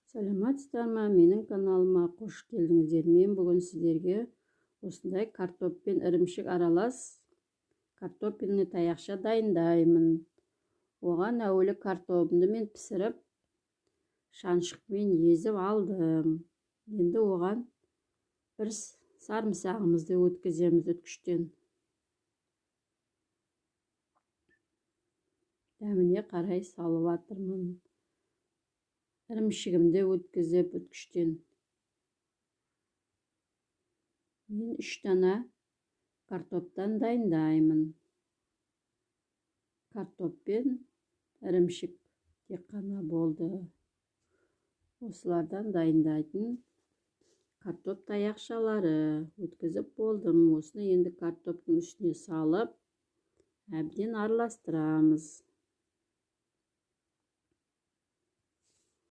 Саламатсыздар ма? Менің каналыма қош келдіңіздер. Мен бүгін сіздерге осындай картоп пен ірімшік аралас картофельный таяқша дайындаймын. Оған әуелі картобымды мен пісіріп, шаншықпен езіп алдым. Енді оған бір сарымсағымызды өткіземіз үткіштен. Дәміне қарай салып жатырмын. Ірімшігімді өткізіп үткіштен. Мен 3 дана картоптан дайындаймын. Картоп пен ірімшік тек қана болды. Осылардан дайындайтын картоп таяқшалары өткізіп болдым. Осыны енді картоптың үстіне салып, әбден араластырамыз.